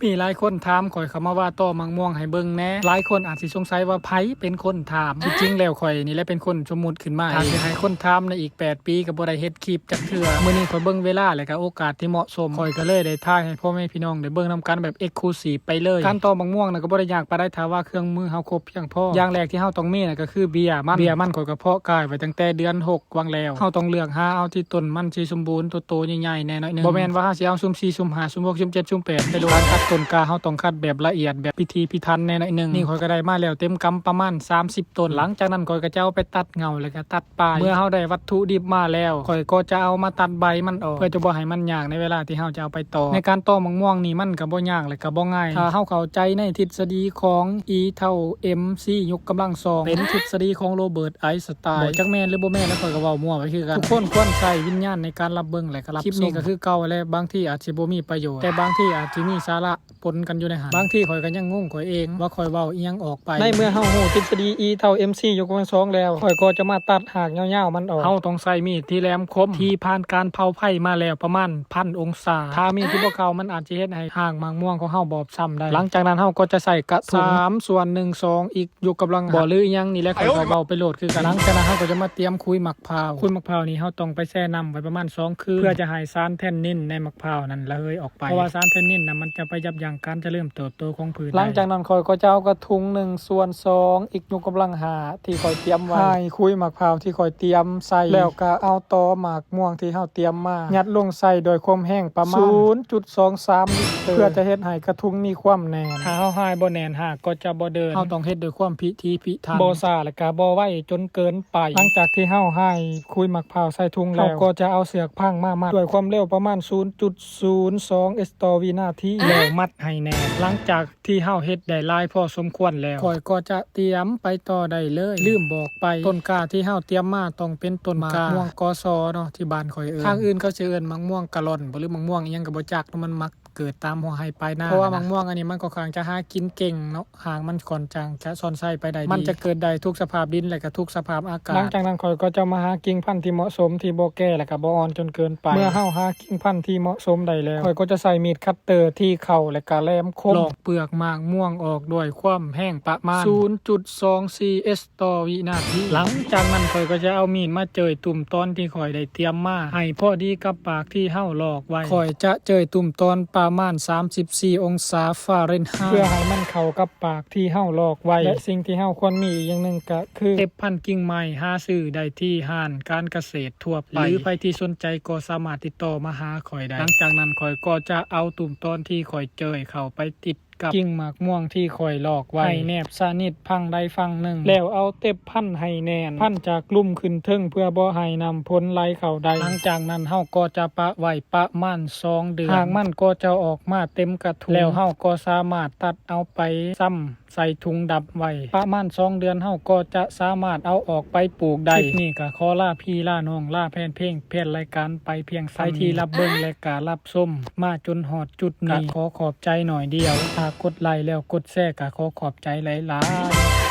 ມີຫຼາຍຄົນຖາມຂ້ອຍເຂົ້າມາວ່າຕໍ່ໝາກມ່ວງໃຫ້ເບິ່ງແດ່. ຫຼາຍຄົນອາດຊິສົງໄສວ່າໃຜເປັນຄົນຖາມ. ທີ່ຈິງແລ້ວຂ້ອຍນີ້ແຫຼະເປັນຄົນສົມມຸດຂຶ້ນມາເອງ. ຖ້າຊິໃຫ້ຄົນຖາມໃນອີກແປດປີກໍບໍ່ໄດ້ເຮັດຄລິບຈັກເທື່ອ. ມື້ນີ້ຂ້ອຍເບິ່ງເວລາ ແລະກະໂອກາດທີ່ເໝາະສົມ ຂ້ອຍກໍເລີຍໄດ້ຖ່າຍໃຫ້ພໍ່ແມ່ພີ່ນ້ອງໄດ້ເບິ່ງນຳກັນແບບ exclusive ໄປເລີຍ. ການຕໍ່ໝາກມ່ວງນະກໍບໍ່ໄດ້ຍາກປານໃດ ຖ້າວ່າເຄື່ອງມືເຮົາຄົບພຽງພໍ. ຢ່າງແລກທີ່ເຮົາຕ້ອງມີນະກໍຄືເບ້ຍມັນ. ເບ້ຍມັນຂ້ອຍກໍເພາະກາຍໄວ້ຕັ້ງແຕ່ເດືອນຫົກ ຫວ່າງແລ້ວ ເຮົາຕ້ອງເລືອກຫາເອົາທີ່ຕົ້ນມັນຊິສົມບູນ ໂຕໆໃຫຍ່ໆແດ່ໜ້ອຍໜຶ່ງ. ບໍ່ແມ່ນວ່າເຮົາຊິເອົາຊຸມສີ່ ຊຸມຫ້າ ຊຸມຫົກ ຊຸມເຈັດ ຊຸມແປດໄປໂລດ. ການຕັດຕົ້ນກ້າເຮົາຕ້ອງຄັດແບບລະອຽດ ແບບພິຖີພິຖັນແດ່ໜ້ອຍໜຶ່ງ. ນີ້ຂ້ອຍກໍໄດ້ມາແລ້ວເຕັມກຳປະມານສາມສິບຕົ້ນ. ຫຼັງຈາກນັ້ນຂ້ອຍກໍຈະເອົາໄປຕັດເຫງົ້າ ແລ້ວກໍຕັດປາຍ. ເມື່ອເຮົາໄດ້ວັດຖຸດິບມາແລ້ວ ຂ້ອຍກໍຈະເອົາມາຕັດໃບມັນອອກ ເພື່ອຈະບໍ່ໃຫ້ມັນຍາກໃນເວລາທີ່ເຮົາຈະເອົາໄປຕໍ່. ໃນການຕໍ່ໝາກມ່ວງນີ້ມັນກໍບໍ່ຍາກ ແລະກໍບໍ່ງ່າຍ ຖ້າເຮົາເຂົ້າໃຈໃນທິດສະດີຂອງ E ເທົ່າ mc ຍົກກຳລັງສອງ ເປັນທິດສະດີຂອງໂຣເບີດ ໄອສະຕາຍ. ບໍ່ຈັກແມ່ນຫຼືບໍ່ແມ່ນ ແລ້ວຂ້ອຍກໍເວົ້າມົ້ວໄປຄືກັນ. ທຸກຄົນຄວນໃຊ້ວິນຍານໃນການຮັບເບິ່ງ ແລະກໍຮັບຊົມ. ຄລິບນີ້ກໍຄືເກົ່າແຫຼະ ບາງທີອາດຊິບໍ່ມີປະໂຫຍດ ແຕ່ບາງທີອາດຊິມີສາລະປົນກັນຢູ່ໃນຫັ້ນ. ບາງທີຂ້ອຍກໍຍັງງົງຂ້ອຍເອງວ່າຂ້ອຍເວົ້າອີ່ຫຍັງອອກໄປ. ໃນເມື່ອເຮົາຮູ້ທິດສະດີ E ເທົ່າ mc ຍົກກຳລັງສອງແລ້ວ ຂ້ອຍກໍຈະມາຕັດຮາກຍາວໆມັນອອກ. ເຮົາຕ້ອງໃຊ້ມີດທີ່ແຫຼມຄົມ ທີ່ຜ່ານການເຜົາໄຟມາແລ້ວປະມານພັນອົງສາ. ຖ້າມີດທີ່ບໍ່ເຂົ້າ ມັນອາດຈະເຮັດໃຫ້ຮາກໝາກມ່ວງຂອງເຮົາບອບຊ້ຳໄດ້. ຫຼັງຈາກນັ້ນເຮົາກໍຈະໃຊ້ກະທຸງ ສາມສ່ວນໜຶ່ງສອງ ອີກ ຍົກກຳລັງຫ້າ ບໍ່ຫຼືອີ່ຫຍັງນີ້ແຫຼະ ຂ້ອຍກໍເວົ້າໄປໂລດຄືກັນ. ຫຼັງຈາກນັ້ນເຮົາກໍຈະມາຕຽມຂຸຍໝາກພ້າວ. ຂຸຍໝາກພ້າວນີ້ເຮົາຕ້ອງໄປແຊ່ນ້ຳໄວ້ປະມານສອງຄືນ ເພື່ອຈະໃຫ້ສານແທນນິນໃນໝາກພ້າວນັ້ນລະເຫີຍອອກໄປ ເພາະວ່າສານແທນນິນນະມັນຈະໄປຢັບຢັ້ງການຈະເລີນເຕີບໂຕຂອງພືດໄດ້. ຫຼັງຈາກນັ້ນຂ້ອຍກໍຈະເອົາກະທຸງໜຶ່ງສ່ວນສອງ ອີກ ຍົກກຳລັງຫ້າ ທີ່ຂ້ອຍຕຽມໄວ້ ໃສ່ຂຸຍໝາກພ້າວທີ່ຂ້ອຍຕຽມໃສ່ ແລ້ວກໍເອົາຕໍໝາກມ່ວງທີ່ເຮົາຕຽມມາ ຍັດລົງໃສ່ດ້ວຍຄວາມແຮງປະມານສູນຈຸດສອງສາມລິດເຕີ ເພື່ອຈະເຮັດໃຫ້ກະທຸງມີຄວາມແໜ້ນ. ຖ້າເຮົາຮ່າຍບໍ່ແໜ້ນ ຮາກກໍຈະບໍ່ເດີນ. ເຮົາຕ້ອງເຮັດດ້ວຍຄວາມພິຖີພິຖັນ ບໍ່ຊ້າ ແລະກະບໍ່ໄວຈົນເກີນໄປ. ຫຼັງຈາກທີ່ເຮົາຮ່າຍຂຸຍໝາກພ້າວໃສ່ທຸງແລ້ວ ເຮົາກໍຈະເອົາເຊືອກຟາງມາມັດດ້ວຍຄວາມເລັວປະມານສູນຈຸດສູນສອງເອສຕໍ່ວິນາທີ ແລ້ວມັດໃຫ້ແໜ້ນ. ຫຼັງຈາກ ທີ່ເຮົາເຮັດໄດ້ຫຼາຍພໍສົມຄວນແລ້ວ ຂ້ອຍກໍຈະຕຽມໄປຕໍ່ໄດ້ເລີຍ. ລືມບອກໄປ ຕົ້ນກ້າທີ່ເຮົາຕຽມມາຕ້ອງເປັນຕົ້ນກ້າໝາກມ່ວງ ກສ ເນາະ ທີ່ບ້ານຂ້ອຍເອີ້ນ. ທາງອື່ນເຂົາຊິເອີ້ນໝາກມ່ວງກະລ່ອນບໍ ຫຼືໝາກມ່ວງອີ່ຫຍັງກໍບໍ່ຈັກເນາະ ມັນມັກເກີດຕາມຫົວໄຮ່ປາຍນາ. ເພາະວ່າໝາກມ່ວງອັນນີ້ມັນຂ້ອນຂ້າງຈະຫາກິນເກັ່ງເນາະ ຮາກມັນຂ້ອນຂ້າງຈະຊ່ອນໄຊໄປໄດ້ດີ ມັນຈະເກີດໄດ້ທຸກສະພາບດິນ ແລະກະທຸກສະພາບອາກາດ. ຫຼັງຈາກນັ້ນຂ້ອຍກໍຈະມາຫາກິ່ງພັນທີ່ເໝາະສົມ ທີ່ບໍ່ແກ່ ແລະກະບໍ່ອ່ອນຈົນເກີນໄປ. ເມື່ອເຮົາຫາກິ່ງພັນທີ່ເໝາະສົມໄດ້ແລ້ວ ຂ້ອຍກໍຈະໃຊ້ມີດຄັດ ເຕີທີ່ເຂົ້າ ແລະກະແຫຼມຄົມ ລອກເປືອກໝາກມ່ວງອອກດ້ວຍຄວາມແຮງປະມານສູນຈຸດສອງສີ່ເອສຕໍ່ວິນາທີ. ຫຼັງຈາກນັ້ນຂ້ອຍກໍຈະເອົາມີດມາເຈີຍຕຸ່ມຕອນທີ່ຂ້ອຍໄດ້ຕຽມມາ ໃຫ້ພໍດີກັບປາກທີ່ເຮົາລອກໄວ້. ຂ້ອຍຈະເຈີຍຕຸ່ມຕອນປະມານສາມສິບສີ່ອົງສາຟາເຣັນໄຮ ເພື່ອໃຫ້ມັນເຂົ້າກັບປາກທີ່ເຮົາລອກໄວ້. ແລະສິ່ງທີ່ເຮົາຄວນມີອີກຢ່າງໜຶ່ງກະຄື ເຕັບພັນກິ່ງໄມ້ ຫາຊື້ໄດ້ທີ່ຮ້ານການກະເສດທົ່ວໄປ ຫຼືໃຜທີ່ສົນໃຈກໍສາມາດຕິດຕໍ່ມາຫາຂ້ອຍໄດ້. ຫຼັງຈາກນັ້ນຂ້ອຍກໍຈະເອົາຕຸ່ມຕອນທີ່ຂ້ອຍເຈີຍເຂົ້າໄປຕິດກັບກິ່ງໝາກມ່ວງທີ່ຂ້ອຍລອກໄວ້ ໃຫ້ແນບສະໜິດຝັ່ງໃດຝັ່ງໜຶ່ງ ແລ້ວເອົາເຕັບພັນໃຫ້ແໜ້ນ ພັນຈາກລຸ່ມຂຶ້ນເທິງເພື່ອບໍ່ໃຫ້ນ້ຳຝົນໄຫຼເຂົ້າໄດ້. ຫຼັງຈາກນັ້ນເຮົາກໍຈະປະໄວ້ປະມານສອງເດືອນ ຮາກມັນກໍຈະອອກມາເຕັມກະທຸງ ແລ້ວເຮົາກໍສາມາດຕັດເອົາໄປຊຳ ໃສ່ຖົງດັບໄວ້ປະມານສອງເດືອນ ເຮົາກໍຈະສາມາດເອົາອອກໄປປູກໄດ້. ຄລິບນີ້ກະຂໍລາພີ່ລານ້ອງ ລາແຟນເພງແຟນລາຍການໄປພຽງສ່ຳນີ້. ໃຜທີ່ຮັບເບິ່ງ ແລະກະຮັບຊົມມາຈົນຮອດຈຸດນີ້ ກະຂໍຂອບໃຈໜ້ອຍດຽວ. ຖ້າກົດໄລແລ້ວກົດແຊ ກະຂໍຂອບໃຈຫຼາຍໆ.